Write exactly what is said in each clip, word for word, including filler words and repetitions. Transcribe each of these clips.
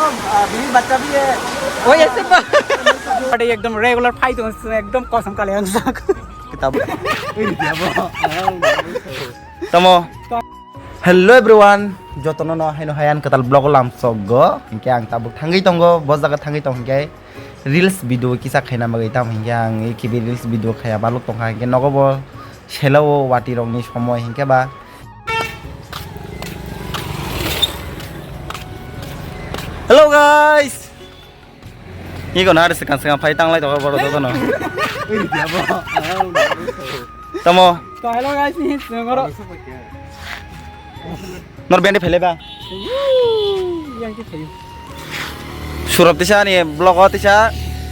बीवी बच्चा भी है। Oh, ऐसे बा-, अरे, एकदम regular fight होता है, एकदम कसम का ले हम साथ। किताब। Tamo. Hello everyone, jotono no haino hayan kwtal vlog o lamsokgo. Hinkhe ang tabuk thangwi tongo, bo jaga thangwi tong hinkhe reels video kisa khaina bagwi, tamo hinkhe ang ikibi reels video khaya baluk tongkha, hinkhe nogo bo selo o wati rokni somoi hinkhe ba. Hello guys. Iko nari sekan sekan phai tanglai tokha borok jotono. Tamo. To hello guys, ni sengoro. Nor bendi phele ba. Yang ki phele. Surop tisa ni vlog o tisa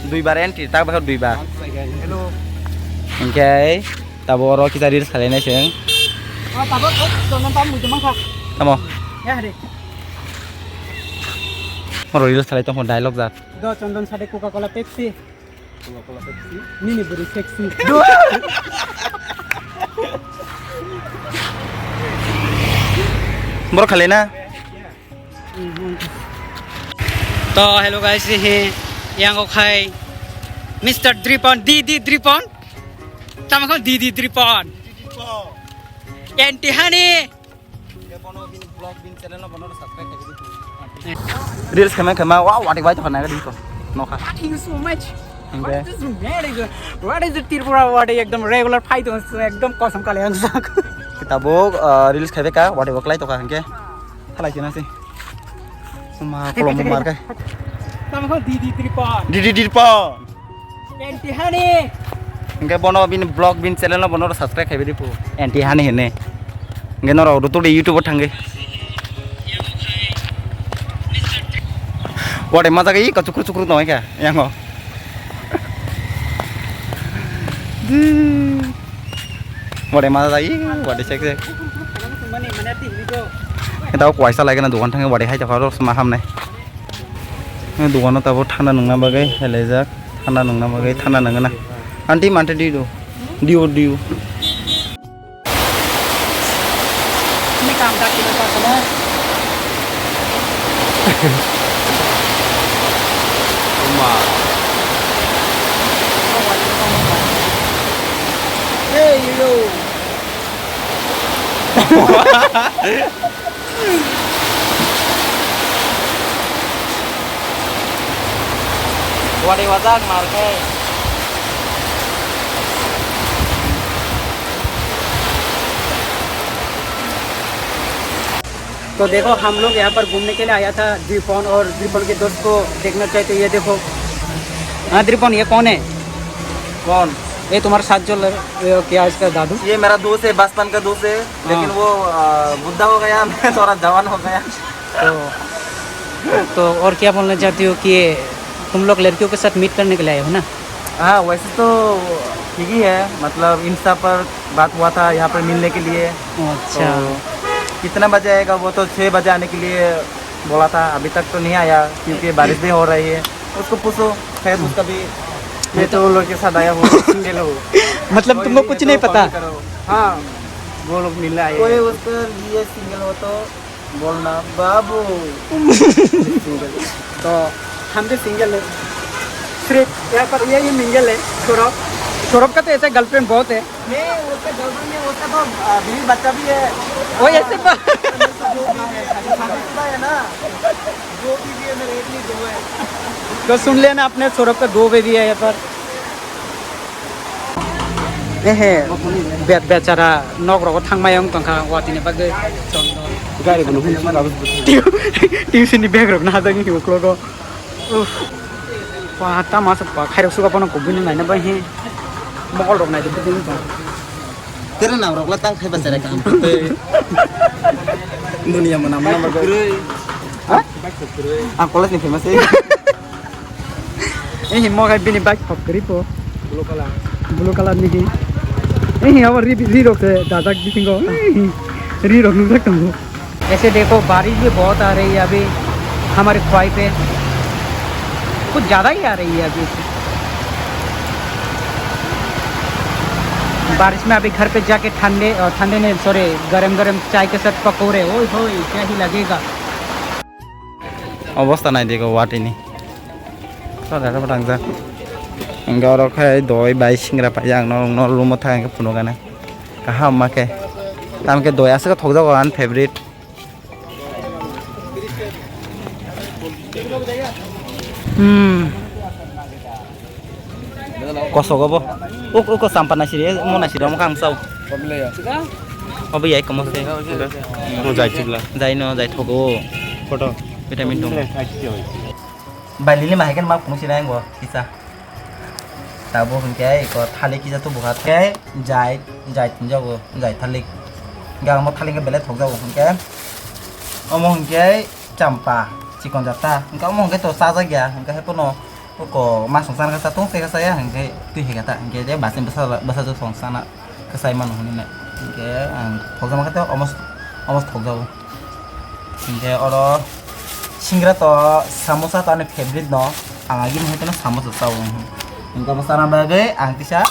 dui bar entry, tak bakar dui bar. Hello. Hinkhe tabo oro kita reels khalai nai seng. Oh, tabo, oh, tabo, tabo, tabo, tamo. Ya, hari. Oro reels khalai tongkho dialogue jat. Do Chondon sade Coca Cola Pepsi. Coca Cola Pepsi. Nini bwrwi sexy. Borok khalai na? To hello guys, he yang kok hai Mister Dripon, D D Dripon. Tamo kho D D Dripon. Anti Hani. Reels khema khema wa wati bai tokha nai ri ko nokha. Thank you so much. Hinkhe? What is this man? Is a, what is the Tripura? What is ekdom regular fight hono ekdom kosam kale ang sak. Kita bo, ah, reels khaibe ka wati bo klai tokha hinkhe. Thalai kena si. Suma kolom mar kai. Tamo kho D D Tripura. D D Tripura. Anti Hani. Hinkhe bono bini vlog, bini channel no bono subscribe khaibai di pu. Anti Hani hene. Hinkhe norok rutuk de YouTube o thangwi. Wade ma jaga i ka chukru chukru tong kha yango. Wade ma jaga i wade sek sek. Daw kwaisa lai gana dukan thangwi wade hai tokha rok sma hamnai. Dogano tabuk thanda nungna bagwi helejak, thanda nungna bagwi thanda nangna. Aunty mante diu do, diu diu. Hey yo. Wari wajak mar khe. तो देखो, हम लोग यहाँ पर घूमने के लिए आया था, द्रिपन और द्रिपन के दोस्त को देखना चाहिए। तो ये देखो, हाँ द्रिपन, ये कौन है? कौन? ये तुम्हारे साथ जो लड़-, ये क्या इसका दादू? ये मेरा दोस्त है, बचपन का दोस्त है, हाँ। लेकिन वो, आ, बुढ़ा हो गया, मैं थोड़ा जवान हो गया। तो, तो और क्या बोलना चाहती हो कि तुम लोग लड़कियों के साथ मीट करने के लिए आए हो ना? हाँ, वैसे तो ठीक ही है, मतलब इंस्टा पर बात हुआ था यहाँ पर मिलने के लिए। अच्छा। तो कितना बजे आएगा? वो तो छः बजे आने के लिए बोला था, अभी तक तो नहीं आया क्योंकि बारिश भी हो रही है। उसको पूछो, शायद उसका भी, मैं तो वो लोग के साथ आया हूँ, सिंगल हूँ। मतलब तुमको कुछ नहीं पता? हाँ, वो लोग मिलने आए हैं। कोई उसके लिए सिंगल हो तो बोलना बाबू। तो हम भी सिंगल है, सिर्फ यहाँ पर ये ही मिंगल है। सौरभ, सौरभ का तो ऐसे गर्लफ्रेंड बहुत है। नहीं, उसका गर्लफ्रेंड नहीं, उसका तो, आ, बीवी बच्चा भी है। वो ऐसे बा- जो भी है, शादीशुदा है ना, जो बीवी है, मेरे एक नहीं, दो है। तो सुन लेना, अपने सौरभ का दो बेबी है यहाँ पर। Ehe, be-, bechara nok rogo thangmai wng tongkha watini bagwi. Gari bono hwnwi saka. Tuition ni bag rok najagwi uklogo. Uff. Wa, tamo aswk pa khairok suka phano kubui no naina bai he. Mokol rok naidi bwtwi wng tong. Tere nam rok la tang khaiba cherai kaham. Dunia mana mana bagwi. Ha? Ang college ni famous eh. Eh, mo kai bini bike khop kari po. Blue color. Blue color ni hi. Eh, abo ri, ri rok se dajak bisingo. Eh, ri rok nujak tongo. ऐसे देखो, बारिश भी बहुत आ रही है अभी हमारे खोवाई पे, कुछ ज़्यादा ही आ रही है अभी। बारिश में अभी घर पे जाके ठंडे, अ, ठंडे नहीं, सॉरी, गरम गरम चाय के साथ पकौड़े, ओए होए, क्या ही लगेगा। Obosta nai di go watini. Sodara bwtang jak. Hingke oro khe doi bai singra paijak ang norok no room o thang hingke phunukgana. Kaham ma khe. Tamo khe doi aswk thokjago ani favorite. Hmm. Kosok obo. Uk, uk, sampa nasiri, mo nasiri, omo kang sao. Obo yai komo se. Mo jai chibla. Jai no, jai thogo. Photo. Vitamin dong. Bai lili ma hai khe ma phunuk sinai ngo kisa. Tabuk hwnkhe eko thalik kisa tubu kha khe jai, jai thumjago, jai thalik. Hwnkhe omo thalik khe belai thokjago hwnkhe. Omo hwnkhe champa, chikon jata. Hwnkhe omo hwnkhe to chajakya, hwnkhe haiphano oko masong sana khe cha tong se khe chaya hwnkhe twi hai khe ta hwnkhe je bachai bwsa bwsa song sana. Kwchai mano hwnwi nai. Hinkhe ang thokjakma khe omo, omo thokjago. Hinkhe oro singra to samosa to ani favorite no. Ang agini hai kheno samosa chao. Hinkhe omo chana bagwi ang kisa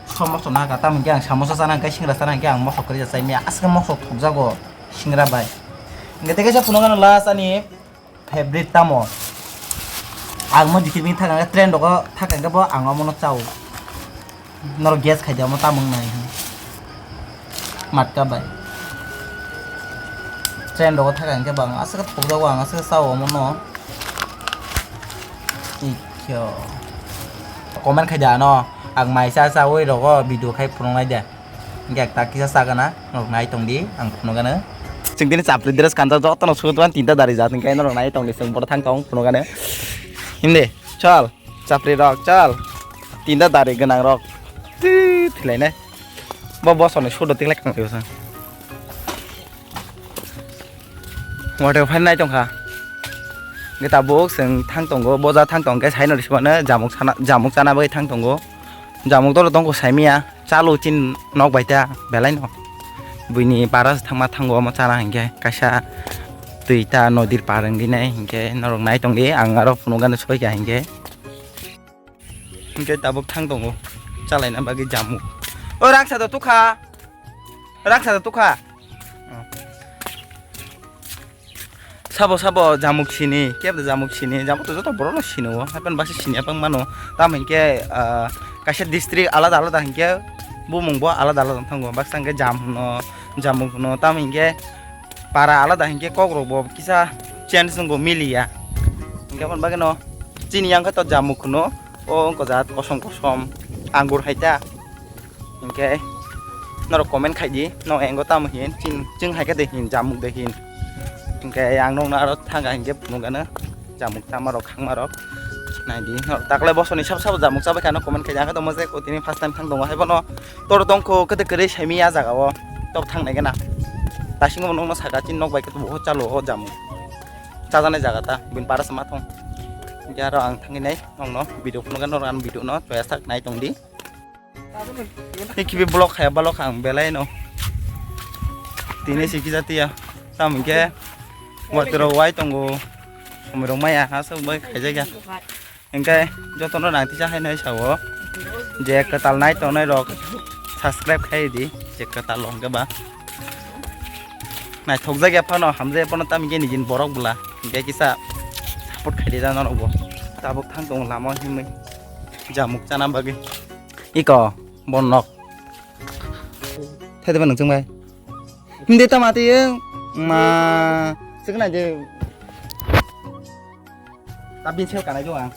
somoso naka. Tamo hinkhe ang samosa chana hinkhe singra chana hinkhe ang mosok kwrwi chai maya. Aswk mosok thokjago singra bai. Hinkhe tei kaisa phunukgano last ani favorite tamo? Ang mo dikir bini thakang khe train rogo thakang khe bo ang omono chao. Norok guess khai di omo tamo wngnai. Matka bai. Train rogo thakang khe bo ang aswk thokjago, ang aswk chao omono. Ikyo. Comment khai di ano. Ang mai cha chawi rogo video khai phunuknai de. Hingke ekta kisa sagana, norok nai tong di, ang phunukgano. Chwng tini chapri dress kanjak jotono sudo tinta dari jat, hingke norok nai tong di, chwng bodo thang tong phunukgano. Hindi, chal, chapri rok, chal. Tinta dari gwnang rok. Twi, thilai nai. Bo bosoni sudo tiklai kang liyo sa. Water fan nai tongkha. Hingke tabuk chwng thang tongo, boja thang tongkhe saino risibano jamuk sana, jamuk chana bagwi thang tongo. Jamuk doro tongkho saimiya, chalo chin nok bai ta belai no. Buini para se thangma thango omo chana hinkhe kaisa twi ta nodir par wngwi nai hinkhe norok nai tongdi ang aro phunukgano soika hinkhe. Hinkhe tabuk thang tongo chalaina bagwi jamuk. O raksa do tukha. Raksa do tukha. Sabo sabo jamuk sini, kebo jamuk sini, jamuk to joto borok no sini o, hapan baksa sini apang mano. Tamo hinkhe, ah, kaisa district alada alada hinkhe bumung bo alada alada thango. Baksa hinkhe jam hwno, jamuk hwno, tamo hinkhe para alada hinkhe kok rok bo kisa change wngbo miliya. Hinkhe aboni bagwi no chini yang khe to jamuk hwno, o wngkha jat kosom kosom angur hai ta. Hinkhe norok comment khai di, no engo tamo hin, ching, ching hai khe de hin, jamuk de hin. Hinkhe ang nokno aro thanga hinkhe phunukgano jamuk tama rok, khangma rok. Nai di, norok takle bosoni sabo sabo jamuk chabai kha no comment khai di, ang khe tongmo je kotini first time thang tongo, haibono tor tongkho kete kwrwi saimi a jaga o, tok thang nai gana. Taisingbo nokno saka chini nok bai khe bo chalo o jamuk. Chajaknai jaga ta, bini para se ma thong. Hinkhe aro ang thangwi nai, nokno video phunukgano, norok ano video no choya sak nai tong di. Hikhibi block khaya balok ang belai no. Tini si kisa tiya. Tamo hinkhe water rok wai tongo. Somoi rok maya aswk bai khaijakya. Hinkhe jotono nang tisa hai nai sao. Je kwtal nai tongnai rok subscribe khai di. Je kwtal rok hinkhe ba. Naithokjakya phano hamjakya phano tamo hinkhe nijini borok bwla. Hinkhe kisa support khai di da norok bo. Tabuk thang tongo lama himwi. Jamuk chana bagwi. Iko, bon nok. Thai de ba nang chwng bai. Hindi tama twi ma. Chwng nai de. Tabin sel kanai do ang.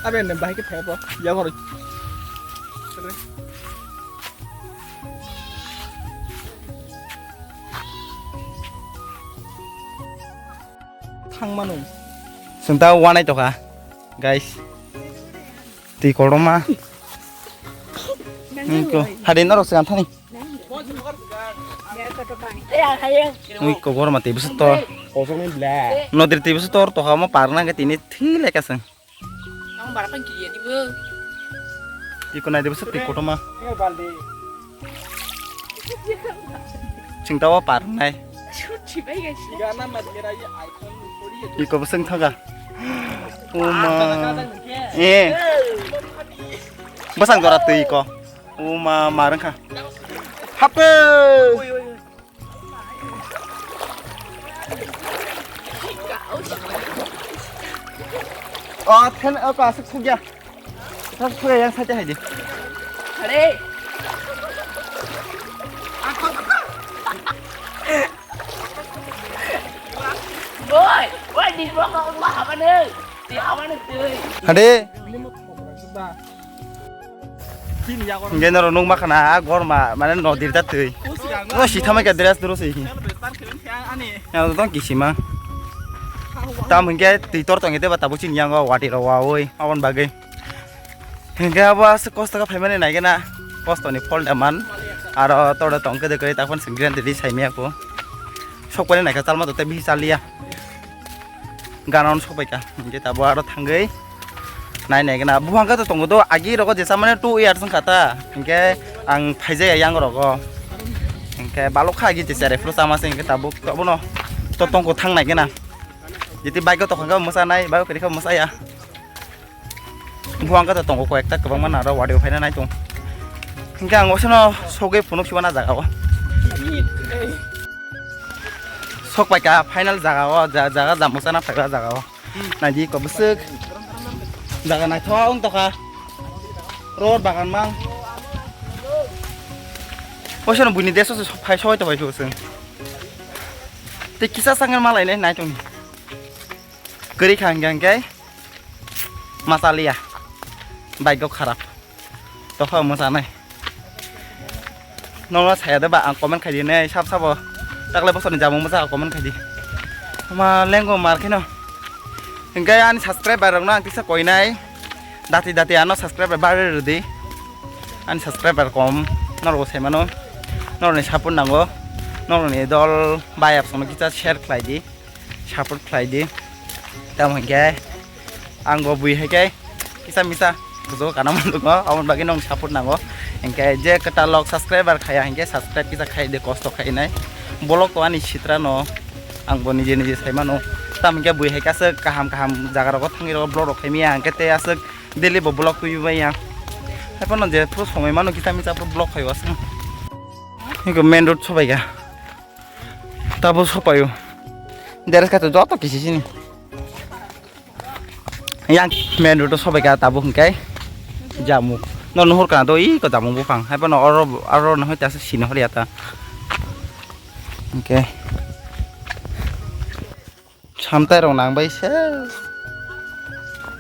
Abe ne bahai ke thai bo. Ya goro. Thang mano. Sungta wanai toka, guys. Twi kotorma. Nangko. Hadi norok segan thani. Ui ko gorma twi bwswk tor. Kosong ni ble. Nodir twi bwswk tor toka mo par nangkhe tini thwi lekha seng. Ang bara pang kiri ya di bo. Iko nai de bwswk twi kotorma. Chwng tawa par nai. Iko bwswng thoga. Uma. Eh. Bwsang jora twi iko. Uma marang kha. Hape. O, then, o, ko aswk thukya. Aswk thukya yang side hai di. Are. Boy, boy, di bawah kau apa nih? Di apa nih, cuy? Hade. Hingke norok nukma khana, ah, gorma, mane nodir ta twi. No si thamai ka dress doro se hi. Ya, tong kisima. Tam hingke twi tor tong ite ba tabuk chini yango wati ro wa oi, abon bagwi. Hingke abo aswk kosto khe phaimani naigena, kostoni phol da man. Aro tore tong kede kede takpan singkren tidi saimaya ko. Sokpani naikha chalma tote bihi chaliya. Gana ono sokpaikha. Hingke tabo aro thangwi nai naigena. Buphang khe to tongo do, agi rogo jesa mane two years wngkha ta. Hingke ang phaijaya yang rogo. Hingke balok kha agi jesa refru chama se hingke tabuk abono to tongko thang naigena. Jiti bike o tokha khe mwsa nai, bike o kwrwi khe mwsa ya. Buphang khe to tongo koi ekta kwbangma naro wadi o phaina nai tong. Hingke ang oseno sogwi phunuk siwana jaga o. Sokpaikha final jaga o, ja-, jaga jamusa na phaiba jaga o. Naidi ko bwswk. Jaga naithok wng tokha. Road bagan mang. Oseno buini deso se phai soi to bai ko seng. Te kisa sangan malai nai nai tong. Kwrwi kha hingke hingke ma chaliya. Bike o kharap. Tokha mwchanai. Nokno saya de ba ang comment khai di nai sab sabo. Takle bosoni jamung mwcha comment khai di. Ma lengo mar kheno. Hingke ani subscriber rokno ang kisa koinai. Dati dati ano subscriber bare rwdi. Ani subscriber kom. Norok sai mano. Norokni support nango. Norokni dol bayap sono kisa share khlai di. Support khlai di. Tamo hingke ang bo bui hai khe kisa misa bujo kana mandungo, aboni bagwi nong support nango. Hingke je kwtal lok subscriber khaya hingke subscribe kisa khai de, kosto khainai. Bolok to ani sitra no ang bo nije nije sai mano. Tam hingke bui hai khe aswk kaham kaham jaga rogo thangwi rogo vlog rok khai maya hingke te aswk daily bo vlog twi bai ya. Hai phano je phuru somoi mano kisa misa phuru vlog khai aswk. Hingke main road sobai ga. Tabo sopayo. Dress khato joto kisi sini. Yang main road sobai ka tabo hingkai jamuk. No nuhur kana do i ko jamuk buphang. Hai phano oro oro no hoita sini hori ata. Hingke. Samtai rok nang bai se.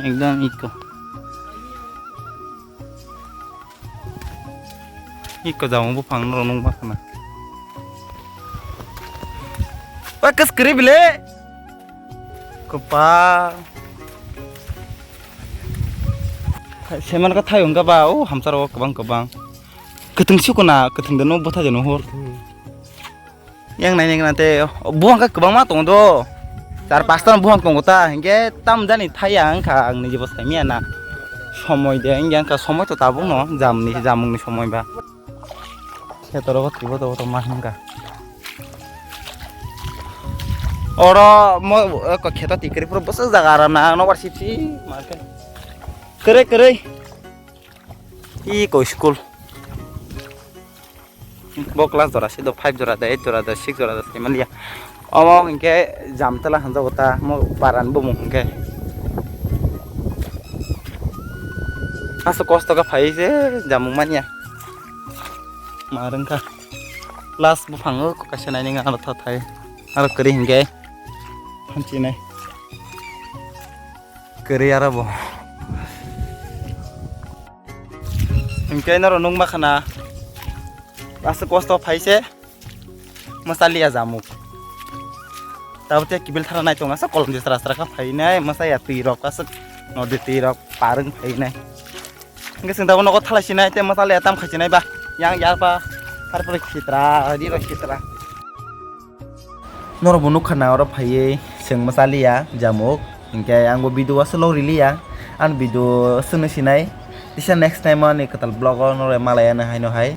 Ekdam iko. Iko jamung buphang norok nung ma khna. Oi, kas kri bile. Kopa. Seman ka thayung ka ba, o hamsar o kwbang kwbang. Kwthwng sukuna, kwthwng de no bwtha de no hor. Yang nai nai te buphang khe kwbangma tongo do. Char pasta buphang tongo ta, hinkhe tam jani thaya wngkha ang nijibo saimanya na. Somoi de wngya wngkha, somoi to tabuk no jamni, jamungni somoi ba. Kheto rogo twibo to ma hwnka. Oro mo kheto tikri puro bwswk jaga aram na ang nobar sipsi ma khe. Kwrwi kwrwi. Iko school. Bo class jora si do, five jora da, eight jora da, six jora da, sai manya. Omo hinkhe Jamtala hwnjago ta, mo paran bumung hinkhe. Aswk kosto khe phai se jamung manya. Ma rwngkha. Class buphango kaisa nai nang aro tha thai. Aro kwrwi hinkhe. Hamchinai. Kwrwi aro bo. Hinkhe norok nukma khana, aswk kosto phai se mwsa liya jamuk. Tabuk tei kibil thara nai tongo, aswk kolom di sra sra kha phainai, mwsa ya twi rok aswk nodi twi rok parwng phainai. Hinkhe chwng tabuk nogo thalai sinai tei mwsa liya tam khai sinai ba, yang ya ba, har pore khitra, ri rok khitra. Norok bo nukha na oro phaiwi chwng mwsa liya jamuk, hinkhe ang bo video o aswk log riliya, ang video swngno sinai, tisa next time ani kwtal vlog o norok malai anw haino hai.